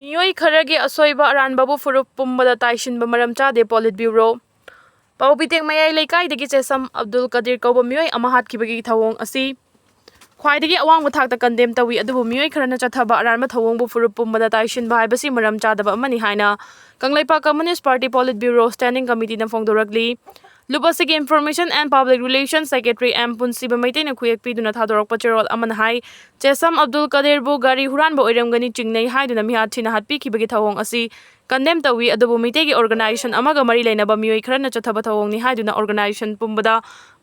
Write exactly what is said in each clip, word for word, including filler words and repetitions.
ꯃꯤꯑꯣꯏ ꯈꯔꯒꯤ ꯑꯁꯣꯏꯕ ꯑꯔꯥꯟꯕꯕꯨ ꯐꯨꯔꯨꯞ ꯄꯨꯝꯕꯗ ꯇꯥꯏꯁꯤꯟꯕ ꯃꯔꯝ ꯆꯥꯗꯦ꯫ ꯄꯣꯂꯤꯠ ꯕ꯭ꯌꯨꯔꯣ꯫ ꯄꯥꯎꯕꯤꯇꯦꯛ ꯃꯌꯥꯏ ꯂꯩꯀꯥꯏꯗꯒꯤ ꯆꯦꯁꯝ ꯑꯕꯗꯨꯜ ꯀꯗꯤꯔ ꯀꯧꯕ ꯃꯤꯑꯣꯏ ꯑꯃ ꯍꯥꯠꯈꯤꯕꯒꯤ ꯊꯧꯑꯣꯡ ꯑꯁꯤ ꯈ꯭ꯋꯥꯏꯗꯒꯤ ꯑꯋꯥꯡꯕ ꯊꯥꯛꯇ ꯀꯟꯗꯦꯝ ꯇꯧꯏ, ꯑꯗꯨꯕꯨ ꯃꯤꯑꯣꯏ ꯈꯔꯅ ꯆꯠꯊꯕ ꯑꯔꯥꯟꯕ ꯊꯧꯑꯣꯡꯕꯨ ꯐꯨꯔꯨꯞ ꯄꯨꯝꯕꯗ ꯇꯥꯏꯁꯤꯟꯕ ꯍꯥꯏꯕꯁꯤ ꯃꯔꯝ ꯆꯥꯗꯕ ꯑꯃꯅꯤ ꯍꯥꯏꯅ ꯀꯪꯂꯩꯄꯥꯛ communist party polit bureau standing ꯀꯃꯤꯇꯤꯅ ꯐꯣꯡꯗꯣꯔꯛꯂꯤ꯫ ꯂꯨꯞ ꯑꯁꯤꯒꯤ Information and Public Relations Secretary M Punshiba ꯃꯩꯇꯩꯅ ꯈꯨꯌꯦꯛ ꯄꯤꯗꯨꯅ ꯊꯥꯗꯣꯔꯛꯄ ꯆꯦꯔꯣꯜ ꯑꯃꯅ ꯍꯥꯏ, ꯆꯦꯁꯝ ꯑꯕꯗꯨꯜ ꯀꯗꯤꯔꯕꯨ ꯒꯥꯔꯤ ꯍꯨꯔꯥꯟꯕ ꯑꯣꯏꯔꯝꯒꯅꯤ ꯆꯤꯡꯅꯩ ꯍꯥꯏꯗꯨꯅ ꯃꯤꯍꯥꯠ ꯊꯤꯅ ꯍꯥꯠꯄꯤꯈꯤꯕꯒꯤ ꯊꯧꯑꯣꯡ ꯑꯁꯤ ꯀꯟꯗꯦꯝ ꯇꯧꯏ, ꯑꯗꯨꯕꯨ ꯃꯤꯇꯩꯒꯤ ꯑꯣꯔꯒꯅꯥꯏꯖꯦꯁꯟ ꯑꯃꯒ ꯃꯔꯤ ꯂꯩꯅꯕ ꯃꯤꯑꯣꯏ ꯈꯔꯅ ꯆꯠꯊꯕ ꯊꯧꯑꯣꯡꯅꯤ ꯍꯥꯏꯗꯨꯅ ꯑꯣꯔꯒꯅꯥꯏꯖꯦꯁꯟ ꯄꯨꯝꯕꯗ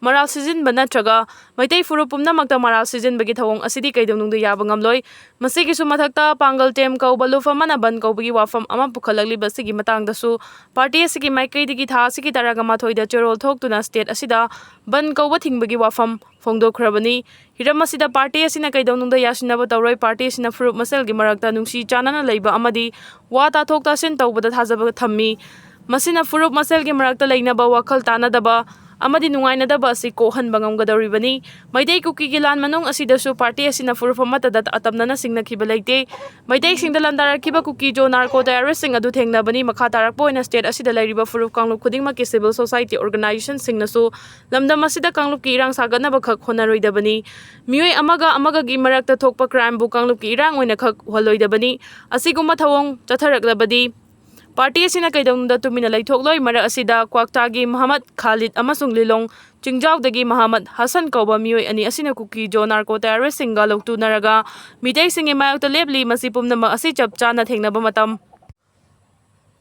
ꯃꯔꯥꯜ ꯁꯤꯖꯤꯟꯕ ꯅꯠꯇ꯭ꯔꯒ ꯃꯩꯇꯩ ꯐꯨꯔꯨꯞ ꯄꯨꯝꯅꯃꯛꯇ ꯃꯔꯥꯜ ꯁꯤꯖꯤꯟꯕꯒꯤ ꯊꯧꯑꯣꯡ ꯑꯁꯤꯗꯤ ꯀꯩꯗꯧꯅꯨꯡꯗ ꯌꯥꯕ ꯉꯝꯂꯣꯏ꯫ ꯃꯁꯤꯒꯤꯁꯨ ꯃꯊꯛꯇ ꯄꯥꯡꯒꯜ ꯇꯦꯝ ꯀꯧꯕ ꯂꯨꯞ ꯑꯃꯅ ꯕꯟꯗ ꯀꯧꯕꯒꯤ ꯋꯥꯐꯝ ꯑꯃ ꯄꯨꯈꯠꯂꯛꯂꯤꯕ ꯑꯁꯤꯒꯤ ꯃꯇꯥꯡꯗꯁꯨ ꯄꯥꯔꯇꯤ ꯑꯁꯤꯒꯤ ꯃꯥꯏꯀꯩꯗꯒꯤ ꯊꯥ ꯑꯁꯤꯒꯤ ꯇꯔꯥꯒ ꯃꯥꯊꯣꯏꯗ ꯆꯦꯔꯣꯜ ꯊꯣꯛꯇꯨꯅ ꯁ꯭ꯇꯦꯠ ꯑꯁꯤꯗ ꯕꯟꯗ ꯀꯧꯕ ꯊꯤꯡꯕꯒꯤ ꯋꯥꯐꯝ ꯐꯣꯡꯗꯣꯛꯈ꯭ꯔꯕꯅꯤ꯫ ꯍꯤꯔꯝ ꯑꯁꯤꯗ ꯄꯥꯔꯇꯤ ꯑꯁꯤꯅ ꯀꯩꯗꯧꯅꯨꯡꯗ ꯌꯥꯁꯤꯟꯅꯕ ꯇꯧꯔꯣꯏ꯫ ꯄꯥꯔꯇꯤ ꯑꯁꯤꯅ ꯐꯨꯔꯨꯞ ꯃꯁꯦꯜꯒꯤ ꯃꯔꯛꯇ ꯅꯨꯡꯁꯤ ꯆꯥꯟꯅꯅ ꯂꯩꯕ ꯑꯃꯗꯤ ꯋꯥ ꯇꯥꯊꯣꯛ ꯇꯥꯁꯤꯟ ꯇꯧꯕꯗ ꯊꯥꯖꯕ ꯊꯝꯃꯤ꯫ ꯃꯁꯤꯅ ꯐꯨꯔꯨꯞ ꯃꯁꯦꯜꯒꯤ ꯃꯔꯛꯇ ꯂꯩꯅꯕ ꯋꯥꯈꯜ ꯇꯥꯅꯗꯕ ꯑꯃꯗꯤ ꯅꯨꯡꯉꯥꯏꯅꯗꯕ ꯑꯁꯤ ꯀꯣꯛꯍꯟꯕ ꯉꯝꯒꯗꯧꯔꯤꯕꯅꯤ꯫ ꯃꯩꯇꯩ ꯀꯨꯀꯤꯒꯤ ꯂꯥꯟ ꯃꯅꯨꯡ ꯑꯁꯤꯗꯁꯨ ꯄꯥꯔꯇꯤ ꯑꯁꯤꯅ ꯐꯨꯔꯨꯞ ꯑꯃꯠꯇꯗ ꯑꯇꯝꯅꯅ ꯁꯤꯡꯅꯈꯤꯕ ꯂꯩꯇꯦ꯫ ꯃꯩꯇꯩꯁꯤꯡꯗ ꯂꯥꯟꯗꯥꯔꯛꯈꯤꯕ ꯀꯨꯀꯤ ꯖꯣ ꯅꯥꯔꯀꯣ ꯇꯦꯔꯣꯔꯤꯁ꯭ꯠꯁꯤꯡ ꯑꯗꯨ ꯊꯦꯡꯅꯕꯅꯤ꯫ ꯃꯈꯥ ꯇꯥꯔꯛꯄ ꯑꯣꯏꯅ ꯁ꯭ꯇꯦꯠ ꯑꯁꯤꯗ ꯂꯩꯔꯤꯕ ꯐꯨꯔꯨꯞ ꯀꯥꯡꯂꯨꯞ ꯈꯨꯗꯤꯡꯃꯛꯀꯤ ꯁꯤꯚꯤꯜ ꯁꯣꯁꯥꯏꯇꯤ ꯑꯣꯔꯒꯅꯥꯏꯖꯦꯁꯟꯁꯤꯡꯅꯁꯨ ꯂꯝꯗꯝ ꯑꯁꯤꯗ ꯀꯥꯡꯂꯨꯞꯀꯤ ꯏꯔꯥꯡ ꯁꯥꯒꯠꯅꯕ ꯈꯛ ꯍꯣꯠꯅꯔꯣꯏꯗꯕꯅꯤ꯫ ꯃꯤꯑꯣꯏ ꯑꯃꯒ ꯑꯃꯒꯒꯤ ꯃꯔꯛꯇ ꯊꯣꯛꯄ ꯀ꯭ꯔꯥꯏꯝꯕꯨ ꯀꯥꯡꯂꯨꯞꯀꯤ ꯏꯔꯥꯡ ꯑꯣꯏꯅ ꯈꯛ ꯎꯍꯜꯂꯣꯏꯗꯕꯅꯤ꯫ ꯑꯁꯤꯒꯨꯝꯕ ꯊꯧꯑꯣꯡ ꯆꯠꯊꯔꯛꯂꯕꯗꯤ ꯄꯥꯔꯇꯤ ꯑꯁꯤꯅ ꯀꯩꯗꯧꯅꯨꯡꯗ ꯇꯨꯃꯤꯟꯅ ꯂꯩꯊꯣꯛꯂꯣꯏ꯫ ꯃꯔꯛ ꯑꯁꯤꯗ ꯀ꯭ꯋꯥꯛꯇꯥꯒꯤ ꯃꯍꯃꯗ ꯈꯥꯂꯤꯗ ꯑꯃꯁꯨꯡ ꯂꯤꯂꯣꯡ ꯆꯤꯡꯖꯥꯎꯗꯒꯤ ꯃꯍꯃꯗ ꯍꯁꯟ ꯀꯧꯕ ꯃꯤꯑꯣꯏ ꯑꯅꯤ ꯑꯁꯤꯅ ꯀꯨꯀꯤ ꯖꯣ ꯅꯥꯔꯀꯣ ꯇꯦꯔꯣꯔꯤꯁ꯭ꯠꯁꯤꯡꯒ ꯂꯧꯇꯨꯅꯔꯒ ꯃꯤꯇꯩꯁꯤꯡꯒꯤ ꯃꯥꯌꯣꯛꯇ ꯂꯦꯞꯂꯤ꯫ ꯃꯁꯤ ꯄꯨꯝꯅꯃꯛ ꯑꯁꯤ ꯆꯞ ꯆꯥꯅ ꯊꯦꯡꯅꯕ ꯃꯇꯝ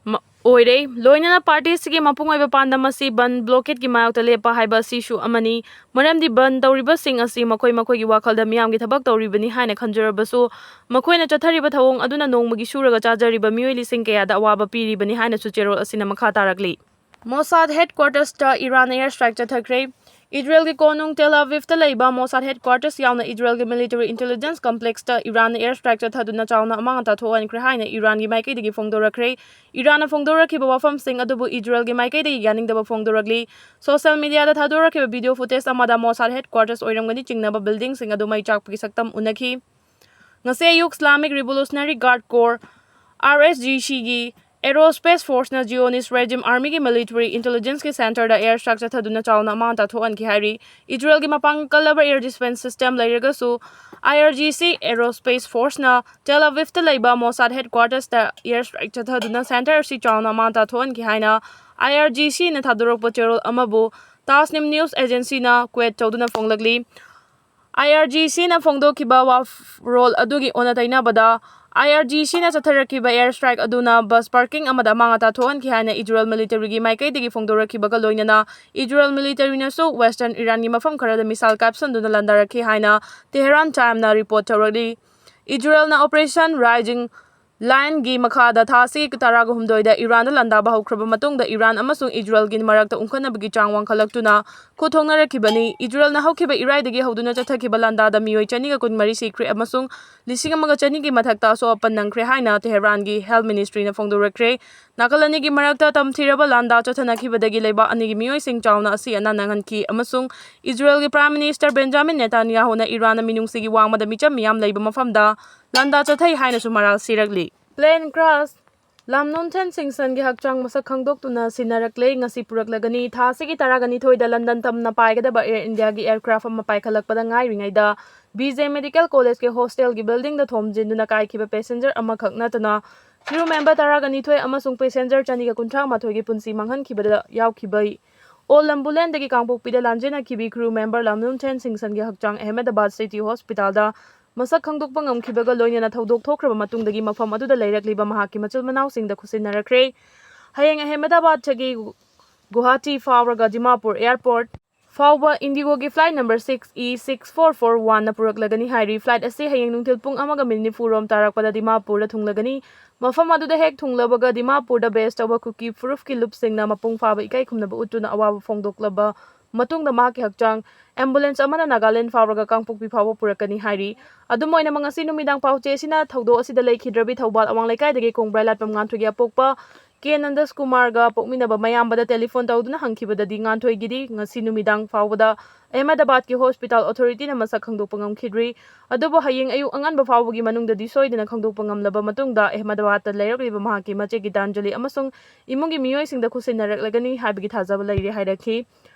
ꯃ-, ꯑꯣꯏꯔꯦ꯫ ꯂꯣꯏꯅꯅ ꯄꯥꯔꯇꯤ ꯑꯁꯤꯒꯤ ꯃꯄꯨꯡ ꯑꯣꯏꯕ ꯄꯥꯟꯗꯝ ꯑꯁꯤ ꯕꯟꯗ ꯕ꯭ꯂꯣꯀꯦꯗꯀꯤ ꯃꯥꯌꯣꯛꯇ ꯂꯦꯞꯄ ꯍꯥꯏꯕ ꯑꯁꯤꯁꯨ ꯑꯃꯅꯤ꯫ ꯃꯔꯝꯗꯤ ꯕꯟꯗ ꯇꯧꯔꯤꯕꯁꯤꯡ ꯑꯁꯤ ꯃꯈꯣꯏ ꯃꯈꯣꯏꯒꯤ ꯋꯥꯈꯜꯗ ꯃꯤꯌꯥꯝꯒꯤ ꯊꯕꯛ ꯇꯧꯔꯤꯕꯅꯤ ꯍꯥꯏꯅ ꯈꯟꯖꯔꯕꯁꯨ, ꯃꯈꯣꯏꯅ ꯆꯠꯊꯔꯤꯕ ꯊꯧꯑꯣꯡ ꯑꯗꯨꯅ ꯅꯣꯡꯃꯒꯤ ꯁꯨꯔꯒ ꯆꯥꯖꯔꯤꯕ ꯃꯤꯑꯣꯏ ꯂꯤꯁꯤꯡ ꯀꯌꯥꯗ ꯑꯋꯥꯕ ꯄꯤꯔꯤꯕꯅꯤ ꯍꯥꯏꯅꯁꯨ ꯆꯦꯔꯣꯜ ꯑꯁꯤꯅ ꯃꯈꯥ ꯇꯥꯔꯛꯂꯤ꯫ ꯃꯣꯁꯥꯗ ꯍꯦꯗꯀ꯭ꯋꯥꯇꯔꯁꯇ ꯏꯔꯥꯟ ꯑꯦꯌꯔ ꯁ꯭ꯇ꯭ꯔꯥꯏꯛ ꯆꯠꯊꯈ꯭ꯔꯦ꯫ ꯏꯖꯔꯦꯜꯒꯤ ꯀꯣꯅꯨꯡ ꯇꯦꯜ ꯑꯕꯤꯕꯇ ꯂꯩꯕ ꯃꯣꯁꯥꯗ ꯍꯦꯗꯀ꯭ꯋꯥꯇꯔꯁ ꯌꯥꯎꯅ ꯏꯖꯔꯦꯜꯒꯤ ꯃꯤꯂꯤꯇꯔꯤ ꯏꯟꯇꯦꯂꯤꯖꯦꯟꯁ ꯀꯝꯄ꯭ꯂꯦꯛꯁꯇ ꯏꯔꯥꯟꯅ ꯑꯦꯌꯔ ꯁ꯭ꯇ꯭ꯔꯥꯏꯛ ꯆꯠꯊꯗꯨꯅ ꯆꯥꯎꯅ ꯑꯃꯥꯡ ꯑꯇꯥ ꯊꯣꯛꯍꯟꯈ꯭ꯔꯦ ꯍꯥꯏꯅ ꯏꯔꯥꯟꯒꯤ ꯃꯥꯏꯀꯩꯗꯒꯤ ꯐꯣꯡꯗꯣꯔꯛꯈ꯭ꯔꯦ꯫ ꯏꯔꯥꯟꯅ ꯐꯣꯡꯗꯣꯔꯛꯈꯤꯕ ꯋꯥꯐꯝꯁꯤꯡ ꯑꯗꯨꯕꯨ ꯏꯖꯔꯦꯜꯒꯤ ꯃꯥꯏꯀꯩꯗꯒꯤ ꯌꯥꯅꯤꯡꯗꯕ ꯐꯣꯡꯗꯣꯔꯛꯂꯤ꯫ ꯁꯣꯁꯤꯌꯦꯜ ꯃꯤꯗꯤꯌꯥꯗ ꯊꯥꯗꯣꯔꯛꯈꯤꯕ ꯚꯤꯗꯤꯑꯣ ꯐꯨꯇꯦꯖ ꯑꯃꯗ ꯃꯣꯁꯥꯗ ꯍꯦꯗꯀ꯭ꯋꯥꯇꯔꯁ ꯑꯣꯏꯔꯝꯒꯅꯤ ꯆꯤꯡꯅꯕ ꯕꯤꯜꯗꯤꯡꯁꯤꯡ ꯑꯗꯨ ꯃꯩ ꯆꯥꯛꯄꯒꯤ ꯁꯛꯇꯝ ꯎꯅꯈꯤ꯫ ꯉꯁꯤ ꯑꯌꯨꯛ ꯏꯁꯂꯥꯃꯤꯛ ꯔꯤꯚꯣꯂꯨꯁꯅꯔꯤ ꯒꯥꯔꯗ ꯀꯣꯔ, ꯑꯥꯔ ꯑꯦꯁ ꯖꯤ ꯁꯤꯒꯤ Aerospace Forceꯅ Zionist Regime Armyꯒꯤ military intelligenceꯀꯤ centreꯗ air strike ꯆꯠꯊꯗꯨꯅ ꯆꯥꯎꯅ ꯑꯃꯥꯡ ꯑꯇꯥ ꯊꯣꯛꯍꯟꯈꯤ ꯍꯥꯏꯔꯤ꯫ ꯏꯖꯔꯦꯜꯒꯤ ꯃꯄꯥꯡꯒꯜ ꯀꯜꯂꯕ air defense system ꯂꯩꯔꯒꯁꯨ, I R G C Aerospace Forceꯅ ꯇꯦꯜ ꯑꯕꯤꯕꯇ ꯂꯩꯕ Mossad headquartersꯇ air strike ꯆꯠꯊꯗꯨꯅ centre ꯑꯁꯤ ꯆꯥꯎꯅ ꯑꯃꯥꯡ ꯑꯇꯥ ꯊꯣꯛꯍꯟꯈꯤ ꯍꯥꯏꯅ I R G Cꯅ ꯊꯥꯗꯣꯔꯛꯄ ꯆꯦꯔꯣꯜ ꯑꯃꯕꯨ Tasnim News Agencyꯅ quote ꯇꯧꯗꯨꯅ ꯐꯣꯡꯂꯛꯂꯤ꯫ I R G Cꯅ ꯐꯣꯡꯗꯣꯛꯈꯤꯕ ꯋꯥꯔꯣꯜ ꯑꯗꯨꯒꯤ ꯑꯣꯟꯅ ꯇꯩꯅꯕꯗ, I R G Cꯅ ꯆꯠꯊꯔꯛꯈꯤꯕ air strike ꯑꯗꯨꯅ bus parking ꯑꯃꯗ ꯑꯃꯥꯡ ꯑꯇꯥ ꯊꯣꯛꯍꯟꯈꯤ ꯍꯥꯏꯅ ꯏꯖꯔꯦꯜ militaryꯒꯤ ꯃꯥꯏꯀꯩꯗꯒꯤ ꯐꯣꯡꯗꯣꯔꯛꯈꯤꯕꯒ ꯂꯣꯏꯅꯅ, ꯏꯖꯔꯦꯜ militaryꯅꯁꯨ western Iranꯒꯤ ꯃꯐꯝ ꯈꯔꯗ missile ꯀꯥꯞꯁꯤꯟꯗꯨꯅ ꯂꯥꯟꯗꯥꯔꯛꯈꯤ ꯍꯥꯏꯅ Tehran Timesꯅ report ꯇꯧꯔꯛꯂꯤ꯫ ꯏꯖꯔꯦꯜꯅ Operation Rising Lionꯒꯤ ꯃꯈꯥꯗ ꯊꯥ ꯑꯁꯤꯒꯤ ꯇꯔꯥꯒ ꯍꯨꯝꯗꯣꯏꯗ ꯏꯔꯥꯟꯗ ꯂꯥꯟꯗꯥꯕ ꯍꯧꯈ꯭ꯔꯕ ꯃꯇꯨꯡꯗ, ꯏꯔꯥꯟ ꯑꯃꯁꯨꯡ ꯏꯖꯔꯦꯜꯒꯤ ꯃꯔꯛꯇ ꯎꯪꯈꯠꯅꯕꯒꯤ ꯆꯥꯡ ꯋꯥꯡꯈꯠꯂꯛꯇꯨꯅ ꯈꯨꯠ ꯊꯣꯛꯅꯔꯛꯈꯤꯕꯅꯤ꯫ ꯏꯖꯔꯦꯜꯅ ꯍꯧꯈꯤꯕ ꯏꯔꯥꯏꯗꯒꯤ ꯍꯧꯗꯨꯅ ꯆꯠꯊꯈꯤꯕ ꯂꯥꯟꯗꯥꯗ ꯃꯤꯑꯣꯏ ꯆꯅꯤꯒ ꯀꯨꯟꯃꯔꯤ ꯁꯤꯈ꯭ꯔꯦ ꯑꯃꯁꯨꯡ ꯂꯤꯁꯤꯡ ꯑꯃꯒ ꯆꯅꯤꯒꯤ ꯃꯊꯛꯇ ꯑꯁꯣꯛ ꯑꯄꯟ ꯅꯪꯈ꯭ꯔꯦ ꯍꯥꯏꯅ ꯇꯦꯍꯔꯥꯟꯒꯤ health ministryꯅ ꯐꯣꯡꯗꯣꯔꯛꯈ꯭ꯔꯦ꯫ ꯅꯥꯀꯜ ꯑꯅꯤꯒꯤ ꯃꯔꯛꯇ ꯇꯝꯊꯤꯔꯕ ꯂꯥꯟꯗꯥ ꯆꯠꯊꯅꯈꯤꯕꯗꯒꯤ ꯂꯩꯕꯥꯛ ꯑꯅꯤꯒꯤ ꯃꯤꯑꯣꯏꯁꯤꯡ ꯆꯥꯎꯅ ꯑꯁꯤ ꯑꯅꯥ ꯅꯪꯍꯟꯈꯤ ꯑꯃꯁꯨꯡ ꯏꯖꯔꯦꯜꯒꯤ Prime Minister Benjamin Netanyahuꯅ ꯏꯔꯥꯟꯅ ꯃꯤꯅꯨꯡꯁꯤꯒꯤ ꯋꯥꯡꯃꯗ ꯃꯤꯆꯝ ꯃꯤꯌꯥꯝ ꯂꯩꯕ ꯃꯐꯝꯗ ꯂꯥꯟꯗꯥ ꯆꯠꯊꯩ ꯍꯥꯏꯅꯁꯨ ꯃꯔꯥꯜ ꯁꯤꯔꯛꯂꯤ꯫ Plane crash, ꯂꯥꯝꯅꯨꯟꯊꯦꯟ ꯁꯤꯡꯁꯟꯒꯤ ꯍꯛꯆꯥꯡ ꯃꯁꯛ ꯈꯪꯗꯣꯛꯇꯨꯅ ꯁꯤꯟꯅꯔꯛꯂꯦ꯫ ꯉꯁꯤ ꯄꯨꯔꯛꯂꯒꯅꯤ꯫ ꯊꯥ ꯑꯁꯤꯒꯤ ꯇꯔꯥꯒ ꯅꯤꯊꯣꯏꯗ ꯂꯟꯗꯟ ꯇꯝꯅ ꯄꯥꯏꯒꯗꯕ Air Indiaꯒꯤ aircraft ꯑꯃ ꯄꯥꯏꯈꯠꯂꯛꯄꯗ ꯉꯥꯏꯔꯤꯉꯩꯗ B J Medical Collegeꯀꯤ hostelꯒꯤ buildingꯗ ꯊꯣꯝꯖꯤꯟꯗꯨꯅ ꯀꯥꯏꯈꯤꯕ passenger ꯑꯃꯈꯛ ꯅꯠꯇꯅ crew member ꯇꯔꯥꯒ ꯅꯤꯊꯣꯏ ꯑꯃꯁꯨꯡ passenger ꯆꯅꯤꯒ ꯀꯨꯟꯊ꯭ꯔꯥ ꯃꯥꯊꯣꯏꯒꯤ ꯄꯨꯟꯁꯤ ꯃꯥꯡꯍꯟꯈꯤꯕꯗ ꯌꯥꯎꯈꯤꯕ ꯑꯣꯜ ꯑꯦꯝꯕꯨꯂꯦꯟꯁꯇꯒꯤ ꯀꯥꯡꯄꯣꯛꯄꯤꯗ ꯂꯥꯟꯖꯦꯟꯅꯈꯤꯕꯤ crew member ꯂꯥꯝꯅꯨꯟꯊꯦꯟ ꯁꯤꯡꯁꯟꯒꯤ ꯍꯛꯆꯥꯡ ꯑꯍꯃꯦꯗꯕꯥꯗ City Hospitalꯗ ꯃꯁꯛ ꯈꯪꯗꯣꯛꯄ ꯉꯝꯈꯤꯕꯒ ꯂꯣꯏꯅꯅ ꯊꯧꯗꯣꯛ ꯊꯣꯛꯈ꯭ꯔꯕ ꯃꯇꯨꯡꯗꯒꯤ ꯃꯐꯝ ꯑꯗꯨꯗ ꯂꯩꯔꯛꯂꯤꯕ ꯃꯍꯥꯛꯀꯤ ꯃꯆꯤꯟ ꯃꯅꯥꯎꯁꯤꯡꯗ ꯈꯨꯠꯁꯤꯟꯅꯔꯛꯈ꯭ꯔꯦ꯫ ꯍꯌꯦꯡ ꯑꯍꯃꯦꯗꯕꯥꯗꯇꯒꯤ ꯒꯨꯋꯥꯍꯥꯇꯤ ꯐꯥꯎꯔꯒ ꯗꯤꯃꯥꯄꯨꯔ airport ꯐꯥꯎꯕ IndiGoꯒꯤ flight number six E six four four oneꯅ ꯄꯨꯔꯛꯂꯒꯅꯤ ꯍꯥꯏꯔꯤ꯫ Flight ꯑꯁꯤ ꯍꯌꯦꯡ ꯅꯨꯡꯊꯤꯜ ꯄꯨꯡ ꯑꯃꯒ minute ꯅꯤꯐꯨ ꯔꯣꯝ ꯇꯥꯔꯛꯄꯗ ꯗꯤꯃꯥꯄꯨꯔꯗ ꯊꯨꯡꯂꯒꯅꯤ꯫ ꯃꯐꯝ ꯑꯗꯨꯗ ꯍꯦꯛ ꯊꯨꯡꯂꯕꯒ ꯗꯤꯃꯥꯄꯨꯔꯗ base ꯇꯧꯕ ꯀꯨꯀꯤ ꯐꯨꯔꯨꯞꯀꯤ ꯂꯨꯞꯁꯤꯡꯅ ꯃꯄꯨꯡ ꯐꯥꯕ ꯏꯀꯥꯏ ꯈꯨꯝꯅꯕ ꯎꯠꯇꯨꯅ ꯑꯋꯥꯕ ꯐꯣꯡꯗꯣꯛꯂꯕ ꯃꯇꯨꯡꯗ ꯃꯍꯥꯛꯀꯤ ꯍꯛꯆꯥꯡ ambulance ꯑꯃꯅ ꯅꯥꯒꯥꯂꯦꯟ ꯐꯥꯎꯔꯒ ꯀꯥꯡꯄꯣꯛꯄꯤ ꯐꯥꯎꯕ ꯄꯨꯔꯛꯀꯅꯤ ꯍꯥꯏꯔꯤ꯫ ꯑꯗꯨꯝ ꯑꯣꯏꯅꯃꯛ, ꯉꯁꯤ ꯅꯨꯃꯤꯗꯥꯡ ꯄꯥꯎꯆꯦ ꯑꯁꯤꯅ ꯊꯧꯗꯣꯛ ꯑꯁꯤꯗ ꯂꯩꯈꯤꯗ꯭ꯔꯕꯤ ꯊꯧꯕꯥꯜ ꯑꯋꯥꯡ ꯂꯩꯀꯥꯏꯗꯒꯤ ꯀꯣꯡꯕ꯭ꯔꯥꯏ ꯂꯥꯠꯄꯝ ꯉꯥꯟꯊꯣꯏꯒꯤ ꯑꯄꯣꯛꯄ ꯀꯦ ꯅꯟꯗꯁ ꯀꯨꯃꯥꯔꯒ ꯄꯣꯛꯃꯤꯟꯅꯕ ꯃꯌꯥꯝꯕꯗ ꯇꯦꯂꯤꯐꯣꯟ ꯇꯧꯗꯨꯅ ꯍꯪꯈꯤꯕꯗꯗꯤ ꯉꯥꯟꯊꯣꯏꯒꯤꯗꯤ ꯉꯁꯤ ꯅꯨꯃꯤꯗꯥꯡ ꯐꯥꯎꯕꯗ ꯑꯍꯃꯦꯗꯥꯕꯥꯗꯀꯤ ꯍꯣꯁꯄꯤꯇꯥꯜ ꯑꯣꯊꯣꯔꯤꯇꯤꯅ ꯃꯁꯛ ꯈꯪꯗꯣꯛꯄ ꯉꯝꯈꯤꯗ꯭ꯔꯤ꯫ ꯑꯗꯨꯕꯨ ꯍꯌꯦꯡ ꯑꯌꯨꯛ ꯑꯉꯟꯕ ꯐꯥꯎꯕꯒꯤ ꯃꯅꯨꯡꯗꯗꯤ ꯁꯣꯏꯗꯅ ꯈꯪꯗꯣꯛꯄ ꯉꯝꯂꯕ ꯃꯇꯨꯡꯗ ꯑꯍꯃꯦꯗꯥꯕꯥꯗꯇ ꯂꯩꯔꯛꯂꯤꯕ ꯃꯍꯥꯛꯀꯤ ꯃꯆꯦ ꯒꯤꯇꯥꯟꯖꯂꯤ ꯑꯃꯁꯨꯡ ꯏꯃꯨꯡꯒꯤ ꯃꯤꯑꯣꯏꯁꯤꯡꯗ ꯈꯨꯠꯁꯤꯟꯅꯔꯛꯂꯒꯅꯤ ꯍꯥꯏꯕꯒꯤ ꯊꯥꯖꯕ ꯂꯩꯔꯦ ꯍꯥꯏꯔꯛꯈꯤ꯫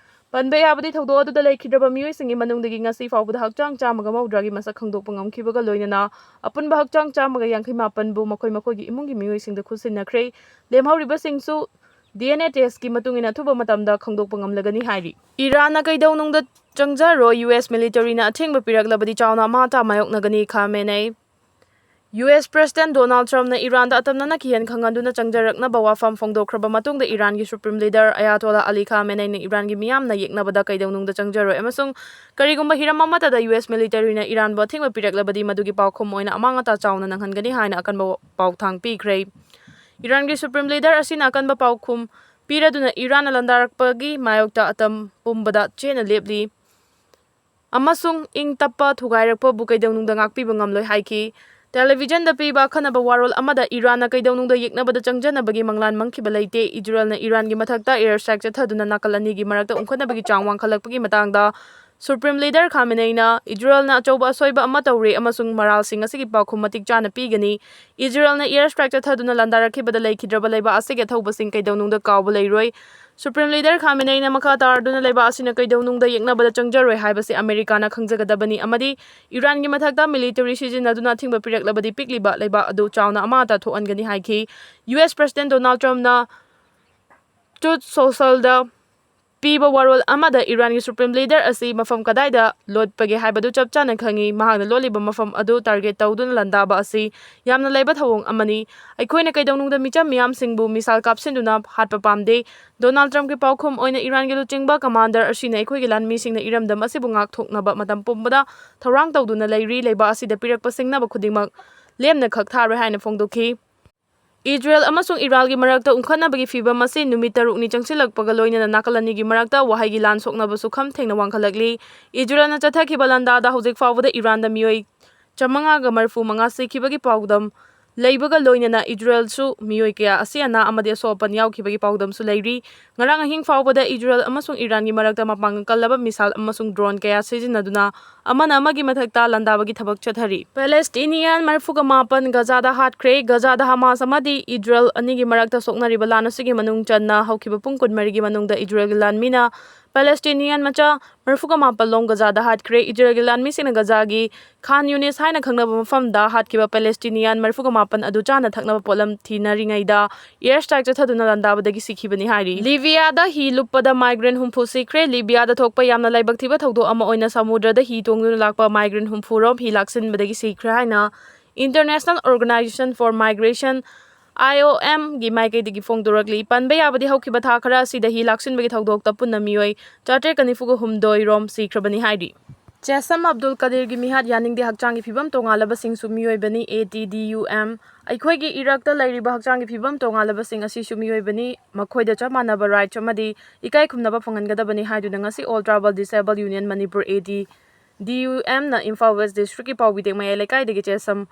ꯄꯟꯕ ꯌꯥꯕꯗꯤ, ꯊꯧꯗꯣꯛ ꯑꯗꯨꯗ ꯂꯩꯈꯤꯗ꯭ꯔꯕ ꯃꯤꯑꯣꯏꯁꯤꯡꯒꯤ ꯃꯅꯨꯡꯗꯒꯤ ꯉꯁꯤ ꯐꯥꯎꯕꯗ ꯍꯛꯆꯥꯡ ꯆꯥꯝꯃꯒ ꯃꯧꯗ꯭ꯔꯥꯒꯤ ꯃꯁꯛ ꯈꯪꯗꯣꯛꯄ ꯉꯝꯈꯤꯕꯒ ꯂꯣꯏꯅꯅ ꯑꯄꯨꯟꯕ ꯍꯛꯆꯥꯡ ꯆꯥꯝꯃꯒ ꯌꯥꯡꯈꯩ ꯃꯥꯄꯟꯕꯨ ꯃꯈꯣꯏ ꯃꯈꯣꯏꯒꯤ ꯏꯃꯨꯡꯒꯤ ꯃꯤꯑꯣꯏꯁꯤꯡꯗ ꯈꯨꯠꯁꯤꯟꯅꯈ꯭ꯔꯦ꯫ ꯂꯦꯝꯍꯧꯔꯤꯕꯁꯤꯡꯁꯨ ꯗꯤ ꯑꯦꯟ ꯑꯦ ꯇꯦꯁꯀꯤ ꯃꯇꯨꯡ ꯏꯟꯅ ꯑꯊꯨꯕ ꯃꯇꯝꯗ ꯈꯪꯗꯣꯛꯄ ꯉꯝꯂꯒꯅꯤ ꯍꯥꯏꯔꯤ꯫ ꯏꯔꯥꯟꯅ ꯀꯩꯗꯧꯅꯨꯡꯗ ꯆꯪꯖꯔꯣꯏ, ꯌꯨ ꯑꯦꯁ ꯃꯤꯂꯤꯇꯔꯤꯅ ꯑꯊꯤꯡꯕ ꯄꯤꯔꯛꯂꯕꯗꯤ ꯆꯥꯎꯅ ꯑꯃꯥꯡ ꯑꯇꯥ ꯃꯥꯌꯣꯛꯅꯒꯅꯤ, ꯈꯥꯃꯦꯅꯩ꯫ ꯌꯨ ꯑꯦꯁ ꯄ꯭ꯔꯦꯁꯤꯗꯦꯟ ꯗꯣꯅꯥꯜꯗ ꯇ꯭ꯔꯝꯞꯅ ꯏꯔꯥꯟꯗ ꯑꯇꯝꯅꯅ ꯀꯤꯍꯟ ꯈꯪꯍꯟꯗꯨꯅ ꯆꯪꯖꯔꯛꯅꯕ ꯋꯥꯐꯝ ꯐꯣꯡꯗꯣꯛꯈ꯭ꯔꯕ ꯃꯇꯨꯡꯗ ꯏꯔꯥꯟꯒꯤ ꯁꯨꯄ꯭ꯔꯤꯝ ꯂꯤꯗꯔ ꯑꯌꯥꯇꯣꯂꯥ ꯑꯂꯤ ꯈꯥꯃꯦꯅꯩꯅ ꯏꯔꯥꯟꯒꯤ ꯃꯤꯌꯥꯝꯅ ꯌꯦꯛꯅꯕꯗ ꯀꯩꯗꯧꯅꯨꯡꯗ ꯆꯪꯖꯔꯣꯏ ꯑꯃꯁꯨꯡ ꯀꯔꯤꯒꯨꯝꯕ ꯍꯤꯔꯝ ꯑꯃꯠꯇꯗ ꯌꯨ ꯑꯦꯁ ꯃꯤꯂꯤꯇꯔꯤꯅ ꯏꯔꯥꯟꯕꯨ ꯑꯊꯤꯡꯕ ꯄꯤꯔꯛꯂꯕꯗꯤ ꯃꯗꯨꯒꯤ ꯄꯥꯎꯈꯨꯝ ꯑꯣꯏꯅ ꯑꯃꯥꯡ ꯑꯇꯥ ꯆꯥꯎꯅ ꯅꯪꯍꯟꯒꯅꯤ ꯍꯥꯏꯅ ꯑꯀꯟꯕ ꯄꯥꯎꯊꯥꯡ ꯄꯤꯈ꯭ꯔꯦ꯫ ꯏꯔꯥꯟꯒꯤ ꯁꯨꯄ꯭ꯔꯤꯝ ꯂꯤꯗꯔ ꯑꯁꯤꯅ ꯑꯀꯟꯕ ꯄꯥꯎꯈꯨꯝ ꯄꯤꯔꯗꯨꯅ ꯏꯔꯥꯟꯅ ꯂꯥꯟꯗꯥꯔꯛꯄꯒꯤ ꯃꯥꯌꯣꯛꯇ ꯑꯇꯝ ꯄꯨꯝꯕꯗ ꯆꯦꯠꯅ ꯂꯦꯞꯂꯤ ꯑꯃꯁꯨꯡ ꯏꯪ ꯇꯞꯄ ꯊꯨꯒꯥꯏꯔꯛꯄꯕꯨ ꯀꯩꯗꯧꯅꯨꯡꯗ ꯉꯥꯛꯄꯤꯕ ꯉꯝꯂꯣꯏ ꯍꯥꯏꯈꯤ꯫ ꯇꯦꯂꯤꯚꯤꯖꯟꯗ ꯄꯤꯕ ꯑꯈꯟꯅꯕ ꯋꯥꯔꯣꯜ ꯑꯃꯗ ꯏꯔꯥꯟꯅ ꯀꯩꯗꯧꯅꯨꯡꯗ ꯌꯦꯛꯅꯕꯗ ꯆꯪꯖꯅꯕꯒꯤ ꯃꯪꯂꯥꯟ ꯃꯪꯈꯤꯕ ꯂꯩꯇꯦ꯫ ꯏꯖꯔꯦꯜꯅ ꯏꯔꯥꯟꯒꯤ ꯃꯊꯛꯇ ꯑꯦꯌꯔ ꯁ꯭ꯇ꯭ꯔꯥꯏꯛ ꯆꯠꯊꯗꯨꯅ ꯅꯥꯀꯜ ꯑꯅꯤꯒꯤ ꯃꯔꯛꯇ ꯎꯪꯈꯠꯅꯕꯒꯤ ꯆꯥꯡ ꯋꯥꯡꯈꯠꯂꯛꯄꯒꯤ ꯃꯇꯥꯡꯗ ꯁꯨꯄ꯭ꯔꯤꯝ ꯂꯤꯗꯔ ꯈꯥꯃꯦꯅꯩꯅ ꯏꯖꯔꯦꯜꯅ ꯑꯆꯧꯕ ꯑꯁꯣꯏꯕ ꯑꯃ ꯇꯧꯔꯦ ꯑꯃꯁꯨꯡ ꯃꯔꯥꯜꯁꯤꯡ ꯑꯁꯤꯒꯤ ꯄꯥꯎꯈꯨꯝ ꯃꯇꯤꯛ ꯆꯥꯅ ꯄꯤꯒꯅꯤ꯫ ꯏꯖꯔꯦꯜꯅ ꯑꯦꯌꯔ ꯁ꯭ꯇ꯭ꯔꯥꯏꯛ ꯆꯠꯊꯗꯨꯅ ꯂꯥꯟꯗꯥꯔꯛꯈꯤꯕꯗ ꯂꯩꯈꯤꯗ꯭ꯔꯕ ꯂꯩꯕꯥꯛ ꯑꯁꯤꯒꯤ ꯑꯊꯧꯕꯁꯤꯡ ꯀꯩꯗꯧꯅꯨꯡꯗ ꯀꯥꯎꯕ ꯂꯩꯔꯣꯏ꯫ ꯁꯨꯄ꯭ꯔꯤꯝ ꯂꯤꯗꯔ ꯈꯥꯃꯦꯅꯩꯅ ꯃꯈꯥ ꯇꯥꯔꯗꯨꯅ ꯂꯩꯕꯥꯛ ꯑꯁꯤꯅ ꯀꯩꯗꯧꯅꯨꯡꯗ ꯌꯦꯛꯅꯕꯗ ꯆꯪꯖꯔꯣꯏ ꯍꯥꯏꯕꯁꯤ ꯑꯃꯦꯔꯤꯀꯥꯅ ꯈꯪꯖꯒꯗꯕꯅꯤ ꯑꯃꯗꯤ ꯏꯔꯥꯟꯒꯤ ꯃꯊꯛꯇ ꯃꯤꯂꯤꯇꯔꯤ ꯁꯤꯖꯤꯟꯅꯗꯨꯅ ꯑꯊꯤꯡꯕ ꯄꯤꯔꯛꯂꯕꯗꯤ ꯄꯤꯛꯂꯤꯕ ꯂꯩꯕꯥꯛ ꯑꯗꯨ ꯆꯥꯎꯅ ꯑꯃꯥꯡ ꯑꯇꯥ ꯊꯣꯛꯍꯟꯒꯅꯤ ꯍꯥꯏꯈꯤ꯫ ꯌꯨ ꯑꯦꯁ ꯄ꯭ꯔꯦꯁꯤꯗꯦꯟ ꯗꯣꯅꯥꯜꯗ ꯇ꯭ꯔꯝꯞꯅ ꯇ꯭ꯔꯨꯊ ꯁꯣꯁꯦꯜꯗ ꯄꯤꯕ ꯋꯥꯔꯣꯜ ꯑꯃꯗ ꯏꯔꯥꯟꯒꯤ ꯁꯨꯄ꯭ꯔꯤꯝ ꯂꯤꯗꯔ ꯑꯁꯤ ꯃꯐꯝ ꯀꯗꯥꯏꯗ ꯂꯣꯠꯄꯒꯦ ꯍꯥꯏꯕꯗꯨ ꯆꯞ ꯆꯥꯅ ꯈꯪꯏ꯫ ꯃꯍꯥꯛꯅ ꯂꯣꯠꯂꯤꯕ ꯃꯐꯝ ꯑꯗꯨ ꯇꯥꯔꯒꯦꯠ ꯇꯧꯗꯨꯅ ꯂꯥꯟꯗꯥꯕ ꯑꯁꯤ ꯌꯥꯝꯅ ꯂꯩꯕ ꯊꯧꯑꯣꯡ ꯑꯃꯅꯤ꯫ ꯑꯩꯈꯣꯏꯅ ꯀꯩꯗꯧꯅꯨꯡꯗ ꯃꯤꯆꯝ ꯃꯤꯌꯥꯝꯁꯤꯡꯕꯨ ꯃꯤꯁꯥꯏꯜ ꯀꯥꯞꯁꯤꯟꯗꯨꯅ ꯍꯥꯠꯄ ꯄꯥꯝꯗꯦ꯫ ꯗꯣꯅꯥꯜꯗ ꯇ꯭ꯔꯝꯞꯀꯤ ꯄꯥꯎꯈꯨꯝ ꯑꯣꯏꯅ ꯏꯔꯥꯟꯒꯤ ꯂꯨꯆꯤꯡꯕ ꯀꯃꯥꯟꯗꯔ ꯑꯁꯤꯅ ꯑꯩꯈꯣꯏꯒꯤ ꯂꯥꯟꯃꯤꯁꯤꯡꯅ ꯏꯔꯝꯗꯝ ꯑꯁꯤꯕꯨ ꯉꯥꯛꯊꯣꯛꯅꯕ ꯃꯇꯝ ꯄꯨꯝꯕꯗ ꯊꯧꯔꯥꯡ ꯇꯧꯗꯨꯅ ꯂꯩꯔꯤ꯫ ꯂꯩꯕꯥꯛ ꯑꯁꯤꯗ ꯄꯤꯔꯛꯄ ꯁꯤꯡꯅꯕ ꯈꯨꯗꯤꯡꯃꯛ ꯂꯦꯝꯅ ꯈꯛ ꯊꯥꯔꯣꯏ ꯍꯥꯏꯅ ꯐꯣꯡꯗꯣꯛꯈꯤ꯫ ꯏꯖꯔꯦꯜ ꯑꯃꯁꯨꯡ ꯏꯔꯥꯟꯒꯤ ꯃꯔꯛꯇ ꯎꯪꯈꯠꯅꯕꯒꯤ ꯐꯤꯚꯝ ꯑꯁꯤ ꯅꯨꯃꯤꯠ ꯇꯔꯨꯛꯅꯤ ꯆꯪꯁꯤꯜꯂꯛꯄꯒ ꯂꯣꯏꯅꯅ ꯅꯥꯀꯜ ꯑꯅꯤꯒꯤ ꯃꯔꯛꯇ ꯋꯥꯍꯩꯒꯤ ꯂꯥꯟ ꯁꯣꯛꯅꯕ ꯁꯨꯈꯝ ꯊꯦꯡꯅ ꯋꯥꯡꯈꯠꯂꯛꯂꯤ꯫ ꯏꯖꯔꯦꯜꯅ ꯆꯠꯊꯈꯤꯕ ꯂꯥꯟꯗꯥꯗ ꯍꯧꯖꯤꯛ ꯐꯥꯎꯕꯗ ꯏꯔꯥꯟꯗ ꯃꯤꯑꯣꯏ ꯆꯥꯃꯉꯥꯒ ꯃꯔꯤꯐꯨ ꯃꯉꯥ ꯁꯤꯈꯤꯕꯒꯤ ꯄꯥꯎꯗꯝ ꯂꯩꯕꯒ ꯂꯣꯏꯅꯅ ꯏꯖꯔꯦꯜꯁꯨ ꯃꯤꯑꯣꯏ ꯀꯌꯥ ꯑꯁꯤ ꯑꯅꯥ ꯑꯃꯗꯤ ꯑꯁꯣꯛ ꯑꯄꯟ ꯌꯥꯎꯈꯤꯕꯒꯤ ꯄꯥꯎꯗꯝꯁꯨ ꯂꯩꯔꯤ꯫ ꯉꯔꯥꯡ ꯑꯍꯤꯡ ꯐꯥꯎꯕꯗ ꯏꯖꯔꯦꯜ ꯑꯃꯁꯨꯡ ꯏꯔꯥꯟꯒꯤ ꯃꯔꯛꯇ ꯃꯄꯥꯡꯒꯜ ꯀꯜꯂꯕ ꯃꯤꯁꯥꯏꯜ ꯑꯃꯁꯨꯡ ꯗ꯭ꯔꯣꯟ ꯀꯌꯥ ꯁꯤꯖꯤꯟꯅꯗꯨꯅ ꯑꯃꯅ ꯑꯃꯒꯤ ꯃꯊꯛꯇ ꯂꯥꯟꯗꯥꯕꯒꯤ ꯊꯕꯛ ꯆꯠꯊꯔꯤ꯫ ꯄꯦꯂꯦꯁꯇꯤꯅꯤꯌꯥꯟ ꯃꯔꯤꯐꯨꯒ ꯃꯥꯄꯟ ꯒꯖꯥꯗ ꯍꯥꯠꯈ꯭ꯔꯦ꯫ ꯒꯖꯥꯗ ꯍꯃꯥꯁ ꯑꯃꯗꯤ ꯏꯖꯔꯦꯜ ꯑꯅꯤꯒꯤ ꯃꯔꯛꯇ ꯁꯣꯛꯅꯔꯤꯕ ꯂꯥꯟ ꯑꯁꯤꯒꯤ ꯃꯅꯨꯡ ꯆꯟꯅ ꯍꯧꯈꯤꯕ ꯄꯨꯡ ꯀꯨꯟꯃꯔꯤꯒꯤ ꯃꯅꯨꯡꯗ ꯏꯖꯔꯦꯜꯒꯤ ꯂꯥꯟꯃꯤꯅ ꯄꯦꯂꯦꯁꯇꯤꯅꯤꯌꯥꯟ ꯃꯆꯥ ꯃꯔꯤꯐꯨꯒ ꯃꯥꯄꯜ ꯂꯣꯝ ꯒꯖꯥꯗ ꯍꯥꯠꯈ꯭ꯔꯦ꯫ ꯏꯖꯔꯦꯜꯒꯤ ꯂꯥꯟꯃꯤꯁꯤꯡꯅ ꯒꯖꯥꯒꯤ ꯈꯥꯟ ꯌꯨꯅꯤꯁ ꯍꯥꯏꯅ ꯈꯪꯅꯕ ꯃꯐꯝꯗ ꯍꯥꯠꯈꯤꯕ ꯄꯦꯂꯦꯁꯇꯤꯅꯤꯌꯥꯟ ꯃꯔꯤꯐꯨꯒ ꯃꯥꯄꯜ ꯑꯗꯨ ꯆꯥꯅ ꯊꯛꯅꯕ ꯄꯣꯠꯂꯝ ꯊꯤꯅꯔꯤꯉꯩꯗ ꯑꯦꯌꯔ ꯁ꯭ꯇ꯭ꯔꯥꯏꯛ ꯆꯠꯊꯗꯨꯅ ꯂꯥꯟꯗꯥꯕꯗꯒꯤ ꯁꯤꯈꯤꯕꯅꯤ ꯍꯥꯏꯔꯤ꯫ ꯂꯤꯕꯤꯌꯥꯗ ꯍꯤ ꯂꯨꯞꯄꯗ ꯃꯥꯏꯒ꯭ꯔꯦꯟ ꯍꯨꯝꯐꯨ ꯁꯤꯈ꯭ꯔꯦ꯫ ꯂꯤꯕꯤꯌꯥꯗ ꯊꯣꯛꯄ ꯌꯥꯝꯅ ꯂꯥꯏꯕꯛ ꯊꯤꯕ ꯊꯧꯗꯣꯛ ꯑꯃ ꯑꯣꯏꯅ ꯁꯃꯨꯗ꯭ꯔꯗ ꯍꯤ ꯇꯣꯡꯗꯨꯅ ꯂꯥꯛꯄ ꯃꯥꯏꯒ꯭ꯔꯦꯟ ꯍꯨꯝꯐꯨ ꯔꯣꯝ ꯍꯤ ꯂꯥꯛꯁꯤꯟꯕꯗꯒꯤ ꯁꯤꯈ꯭ꯔꯦ ꯍꯥꯏꯅ International Organization for Migration, IOM, ꯒꯤ ꯃꯥꯏꯀꯩꯗꯒꯤ ꯐꯣꯡꯗꯣꯔꯛꯂꯤ꯫ ꯄꯟꯕ ꯌꯥꯕꯗꯤ ꯍꯧꯈꯤꯕ ꯊꯥ ꯈꯔ ꯑꯁꯤꯗ ꯍꯤ ꯂꯥꯛꯁꯤꯟꯕꯒꯤ ꯊꯧꯗꯣꯛꯇ ꯄꯨꯟꯅ ꯃꯤꯑꯣꯏ ꯆꯥꯇ꯭ꯔꯦꯠꯀ ꯅꯤꯐꯨꯒ ꯍꯨꯝꯗꯣꯏ ꯔꯣꯝ ꯁꯤꯈ꯭ꯔꯕꯅꯤ ꯍꯥꯏꯔꯤ꯫ ꯆꯦꯁꯝ ꯑꯕꯗꯨꯜ ꯀꯗꯤꯔꯒꯤ ꯃꯤꯍꯥꯠ ꯌꯥꯅꯤꯡꯗꯦ ꯍꯛꯆꯥꯡꯒꯤ ꯐꯤꯕꯝ ꯇꯣꯉꯥꯜꯂꯕꯁꯤꯡꯁꯨ ꯃꯤꯑꯣꯏꯕꯅꯤ, A T D U M꯫ ꯑꯩꯈꯣꯏꯒꯤ ꯏꯔꯛꯇ ꯂꯩꯔꯤꯕ ꯍꯛꯆꯥꯡꯒꯤ ꯐꯤꯕꯝ ꯇꯣꯉꯥꯜꯂꯕꯁꯤꯡ ꯑꯁꯤꯁꯨ ꯃꯤꯑꯣꯏꯕꯅꯤ, ꯃꯈꯣꯏꯗ ꯆꯞ ꯃꯥꯟꯅꯕ ꯔꯥꯏꯠꯁ ꯑꯃꯗꯤ ꯏꯀꯥꯏ ꯈꯨꯝꯅꯕ ꯐꯪꯍꯟꯒꯗꯕꯅꯤ ꯍꯥꯏꯗꯨꯅ ꯉꯁꯤ All Tribal Disable Union Manipur, A T D U M, ꯅ ꯏꯝꯐꯥꯜ ꯋꯦꯁ ꯗꯤꯁꯇ꯭ꯔꯤꯛꯀꯤ ꯄꯥꯎꯕꯤꯗꯦꯡ ꯃꯌꯥꯏ ꯂꯩꯀꯥꯏꯗꯒꯤ ꯆꯦꯁꯝ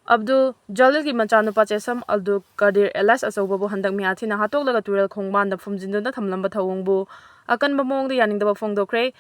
ꯑꯕꯗꯨꯜ ꯖꯂꯤꯜꯒꯤ ꯃꯆꯥꯅꯨꯄꯥ ꯆꯦꯁꯝ ꯑꯕꯗꯨꯜ ꯀꯗꯤꯔ ꯑꯦꯂꯥꯏꯁ ꯑꯆꯧꯕꯕꯨ ꯍꯟꯗꯛ ꯃꯤꯌꯥꯊꯤꯅ ꯍꯥꯠꯇꯣꯛꯂꯒ ꯇꯨꯔꯦꯜ ꯈꯣꯡꯕꯥꯟꯗ ꯐꯨꯝꯖꯤꯟꯗꯨꯅ ꯊꯝꯂꯝꯕ ꯊꯧꯑꯣꯡꯕꯨ ꯑꯀꯟꯕ ꯃꯑꯣꯡꯗ ꯌꯥꯅꯤꯡꯗꯕ ꯐꯣꯡꯗꯣꯛꯈ꯭ꯔꯦ꯫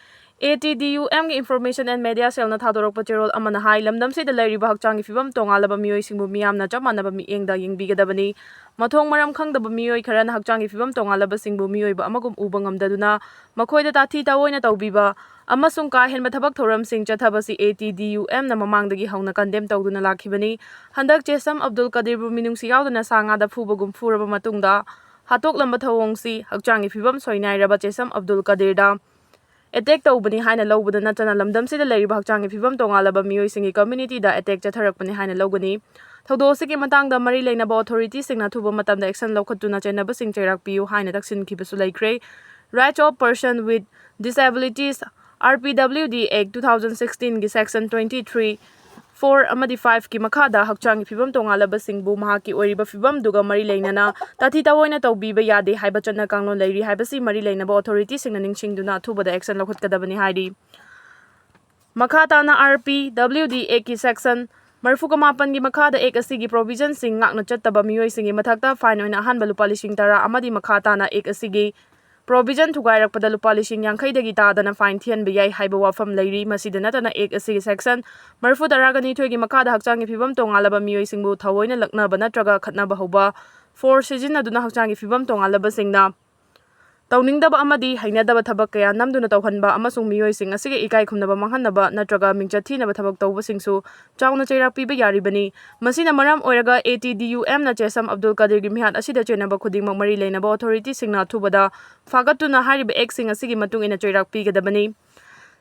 A T D U M ꯒꯤ Information and Media Cell ꯅ ꯊꯥꯗꯣꯔꯛꯄ ꯆꯦꯔꯣꯜ ꯑꯃꯅ ꯍꯥꯏ, ꯂꯝꯗꯝꯁꯤꯗ ꯂꯩꯔꯤꯕ ꯍꯛꯆꯥꯡꯒꯤ ꯐꯤꯕꯝ ꯇꯣꯉꯥꯜꯂꯕ ꯃꯤꯑꯣꯏꯁꯤꯡꯕꯨ ꯃꯤꯌꯥꯝꯅ ꯆꯞ ꯃꯥꯟꯅꯕ ꯃꯤꯠꯌꯦꯡꯗ ꯌꯦꯡꯕꯤꯒꯗꯕꯅꯤ꯫ ꯃꯊꯣꯡ ꯃꯔꯝ ꯈꯪꯗꯕ ꯃꯤꯑꯣꯏ ꯈꯔꯅ ꯍꯛꯆꯥꯡꯒꯤ ꯐꯤꯕꯝ ꯇꯣꯉꯥꯜꯂꯕꯁꯤꯡꯕꯨ ꯃꯤꯑꯣꯏꯕ ꯑꯃꯒꯨꯝ ꯎꯕ ꯉꯝꯗꯗꯨꯅ ꯃꯈꯣꯏꯗ ꯇꯥꯊꯤ ꯇꯥꯑꯣꯏꯅ ꯇꯧꯕꯤꯕ ꯑꯃꯁꯨꯡ ꯀꯥ ꯍꯦꯟꯕ ꯊꯕꯛ ꯊꯧꯔꯝꯁꯤꯡ ꯆꯠꯊꯕꯁꯤ A T D U M ꯅ ꯃꯃꯥꯡꯗꯒꯤ ꯍꯧꯅ ꯀꯟꯗꯦꯝ ꯇꯧꯗꯨꯅ ꯂꯥꯛꯈꯤꯕꯅꯤ꯫ ꯍꯟꯗꯛ ꯆꯦꯁꯝ ꯑꯕꯗꯨꯜ ꯀꯗꯤꯔꯕꯨ ꯃꯤꯅꯨꯡꯁꯤ ꯌꯥꯎꯗꯅ ꯁꯥ ꯉꯥꯗ ꯐꯨꯕꯒꯨꯝ ꯐꯨꯔꯕ ꯃꯇꯨꯡꯗ ꯍꯥꯠꯇꯣꯛꯂꯝꯕ ꯊꯧꯑꯣꯡꯁꯤ ꯍꯛꯆꯥꯡꯒꯤ ꯐꯤꯕꯝ ꯁꯣꯏꯅꯥꯏꯔꯕ ꯆꯦꯁꯝ ꯑꯕꯗꯨꯜ ꯀꯗꯤꯔꯗ ꯑꯦꯇꯦꯛ ꯇꯧꯕꯅꯤ ꯍꯥꯏꯅ ꯂꯧꯕꯗ ꯅꯠꯇꯅ ꯂꯝꯗꯝꯁꯤꯗ ꯂꯩꯔꯤꯕ ꯍꯛꯆꯥꯡꯒꯤ ꯐꯤꯕꯝ ꯇꯣꯉꯥꯜꯂꯕ ꯃꯤꯑꯣꯏꯁꯤꯡꯒꯤ ꯀꯝꯃ꯭ꯌꯨꯅꯤꯇꯤꯗ ꯑꯦꯇꯦꯛ ꯆꯠꯊꯔꯛꯄꯅꯤ ꯍꯥꯏꯅ ꯂꯧꯒꯅꯤ꯫ ꯊꯧꯗꯣꯛ ꯑꯁꯤꯒꯤ ꯃꯇꯥꯡꯗ ꯃꯔꯤ ꯂꯩꯅꯕ ꯑꯣꯊꯣꯔꯤꯇꯤꯁꯤꯡꯅ ꯑꯊꯨꯕ ꯃꯇꯝꯗ ꯑꯦꯛꯁꯟ ꯂꯧꯈꯠꯇꯨꯅ ꯆꯦꯟꯅꯕꯁꯤꯡ ꯆꯩꯔꯥꯛ ꯄꯤꯌꯨ ꯍꯥꯏꯅ ꯇꯛꯁꯤꯟꯈꯤꯕꯁꯨ ꯂꯩꯈ꯭ꯔꯦ꯫ Rights of Person with Disabilities, R P W D Act two thousand sixteen ꯒꯤ Section twenty three, four ꯑꯃꯗꯤ five ꯀꯤ ꯃꯈꯥꯗ ꯍꯛꯆꯥꯡꯒꯤ ꯐꯤꯕꯝ ꯇꯣꯉꯥꯜꯂꯕꯁꯤꯡꯕꯨ ꯃꯍꯥꯛꯀꯤ ꯑꯣꯏꯔꯤꯕ ꯐꯤꯕꯝꯗꯨꯒ ꯃꯔꯤ ꯂꯩꯅꯅ ꯇꯥꯊꯤ ꯇꯥꯑꯣꯏꯅ ꯇꯧꯕꯤꯕ ꯌꯥꯗꯦ ꯍꯥꯏꯕ ꯆꯠꯅ ꯀꯥꯡꯂꯣꯟ ꯂꯩꯔꯤ ꯍꯥꯏꯕꯁꯤ ꯃꯔꯤ ꯂꯩꯅꯕ ꯑꯣꯊꯣꯔꯤꯇꯤꯁꯤꯡꯅ ꯅꯤꯡꯁꯤꯡꯗꯨꯅ ꯑꯊꯨꯕꯗ ꯑꯦꯛꯁꯟ ꯂꯧꯈꯠꯀꯗꯕꯅꯤ ꯍꯥꯏꯔꯤ꯫ ꯃꯈꯥ ꯇꯥꯅ R P W D Act ꯀꯤ Section ꯃꯔꯤꯐꯨꯒ ꯃꯥꯄꯟꯒꯤ ꯃꯈꯥꯗ Act ꯑꯁꯤꯒꯤ provisionꯁꯤꯡ ꯉꯥꯛꯅ ꯆꯠꯇꯕ ꯃꯤꯑꯣꯏꯁꯤꯡꯒꯤ ꯃꯊꯛꯇ fine ꯑꯣꯏꯅ ꯑꯍꯥꯟꯕ ꯂꯨꯄꯥ ꯂꯤꯁꯤꯡ ꯇꯔꯥ ꯑꯃꯗꯤ ꯃꯈꯥ ꯇꯥꯅ Act ꯑꯁꯤꯒꯤ provision ꯊꯨꯒꯥꯏꯔꯛꯄꯗ ꯂꯨꯄꯥ ꯂꯤꯁꯤꯡ ꯌꯥꯡꯈꯩꯗꯒꯤ ꯇꯥꯗꯅ fine ꯊꯤꯍꯟꯕ ꯌꯥꯏ ꯍꯥꯏꯕ ꯋꯥꯐꯝ ꯂꯩꯔꯤ꯫ ꯃꯁꯤꯗ ꯅꯠꯇꯅ Act ꯑꯁꯤꯒꯤ section ꯃꯔꯤꯐꯨ ꯇꯔꯥꯒ ꯅꯤꯊꯣꯏꯒꯤ ꯃꯈꯥꯗ ꯍꯛꯆꯥꯡꯒꯤ ꯐꯤꯕꯝ ꯇꯣꯉꯥꯜꯂꯕ ꯃꯤꯑꯣꯏꯁꯤꯡꯕꯨ ꯊꯑꯣꯏꯅ ꯂꯛꯅꯕ ꯅꯠꯇ꯭ꯔꯒ ꯈꯠꯅꯕ ꯍꯧꯕ, force ꯁꯤꯖꯤꯟꯅꯗꯨꯅ ꯍꯛꯆꯥꯡꯒꯤ ꯐꯤꯕꯝ ꯇꯣꯉꯥꯜꯂꯕꯁꯤꯡꯅ ꯇꯧꯅꯤꯡꯗꯕ ꯑꯃꯗꯤ ꯍꯩꯅꯗꯕ ꯊꯕꯛ ꯀꯌꯥ ꯅꯝꯗꯨꯅ ꯇꯧꯍꯟꯕ ꯑꯃꯁꯨꯡ ꯃꯤꯑꯣꯏꯁꯤꯡ ꯑꯁꯤꯒꯤ ꯏꯀꯥꯏ ꯈꯨꯝꯅꯕ ꯃꯥꯡꯍꯟꯅꯕ ꯅꯠꯇ꯭ꯔꯒ ꯃꯤꯡꯆꯠ ꯊꯤꯅꯕ ꯊꯕꯛ ꯇꯧꯕꯁꯤꯡꯁꯨ ꯆꯥꯎꯅ ꯆꯩꯔꯥꯛ ꯄꯤꯕ ꯌꯥꯔꯤꯕꯅꯤ꯫ ꯃꯁꯤꯅ ꯃꯔꯝ ꯑꯣꯏꯔꯒ ATDUMꯅ ꯆꯦꯁꯝ ꯑꯕꯗꯨꯜ ꯀꯗꯤꯔꯒꯤ ꯃꯤꯍꯥꯠ ꯑꯁꯤꯗ ꯆꯦꯟꯅꯕ ꯈꯨꯗꯤꯡꯃꯛ ꯃꯔꯤ ꯂꯩꯅꯕ authorityꯁꯤꯡꯅ ꯑꯊꯨꯕꯗ ꯐꯥꯒꯠꯇꯨꯅ ꯍꯥꯏꯔꯤꯕ Actꯁꯤꯡ ꯑꯁꯤꯒꯤ ꯃꯇꯨꯡ ꯏꯟꯅ ꯆꯩꯔꯥꯛ ꯄꯤꯒꯗꯕꯅꯤ꯫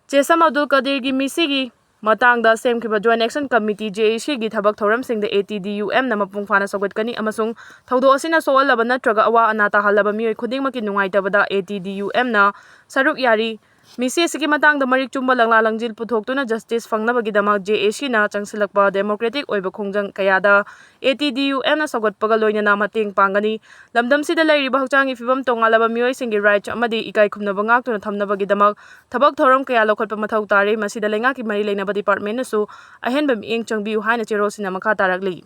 ꯆꯦꯁꯝ ꯑꯕꯗꯨꯜ ꯀꯗꯤꯔꯒꯤ ꯃꯤꯁꯤꯒꯤ ꯃꯇꯥꯡꯗ ꯁꯦꯝꯈꯤꯕ Joint Action Committee, JACꯒꯤ ꯊꯕꯛ ꯊꯧꯔꯝꯁꯤꯡꯗ ATDUMꯅ ꯃꯄꯨꯡ ꯐꯥꯅ ꯁꯧꯒꯠꯀꯅꯤ ꯑꯃꯁꯨꯡ ꯊꯧꯗꯣꯛ ꯑꯁꯤꯅ ꯁꯣꯛꯍꯜꯂꯕ ꯅꯠꯇ꯭ꯔꯒ ꯑꯋꯥ ꯑꯅꯥ ꯇꯥꯍꯜꯂꯕ ꯃꯤꯑꯣꯏ ꯈꯨꯗꯤꯡꯃꯛꯀꯤ ꯅꯨꯡꯉꯥꯏꯇꯕꯗ ATDUMꯅ ꯁꯔꯨꯛ ꯌꯥꯔꯤ꯫ ꯃꯤꯁꯤ ꯑꯁꯤꯒꯤ ꯃꯇꯥꯡꯗ ꯃꯔꯤꯛ ꯆꯨꯝꯕ ꯂꯪꯂꯥ ꯂꯪꯖꯤꯜ ꯄꯨꯊꯣꯛꯇꯨꯅ justice ꯐꯪꯅꯕꯒꯤꯗꯃꯛ JACꯅ ꯆꯪꯁꯤꯜꯂꯛꯄ democratic ꯑꯣꯏꯕ ꯈꯣꯡꯖꯪ ꯀꯌꯥꯗ ATDUMꯅ ꯁꯧꯒꯠꯄꯒ ꯂꯣꯏꯅꯅ ꯃꯇꯦꯡ ꯄꯥꯡꯒꯅꯤ꯫ ꯂꯝꯗꯝꯁꯤꯗ ꯂꯩꯔꯤꯕ ꯍꯛꯆꯥꯡꯒꯤ ꯐꯤꯕꯝ ꯇꯣꯉꯥꯜꯂꯕ ꯃꯤꯑꯣꯏꯁꯤꯡꯒꯤ rights ꯑꯃꯗꯤ ꯏꯀꯥꯏ ꯈꯨꯝꯅꯕ ꯉꯥꯛꯇꯨꯅ ꯊꯝꯅꯕꯒꯤꯗꯃꯛ ꯊꯕꯛ ꯊꯧꯔꯝ ꯀꯌꯥ ꯂꯧꯈꯠꯄ ꯃꯊꯧ ꯇꯥꯔꯤ꯫ ꯃꯁꯤꯗ ꯂꯩꯉꯥꯛꯀꯤ ꯃꯔꯤ ꯂꯩꯅꯕ departmentꯅꯁꯨ ꯑꯍꯦꯟꯕ ꯃꯤꯠꯌꯦꯡ ꯆꯪꯕꯤꯌꯨ ꯍꯥꯏꯅ ꯆꯦꯔꯣꯜꯁꯤꯅ ꯃꯈꯥ ꯇꯥꯔꯛꯂꯤ꯫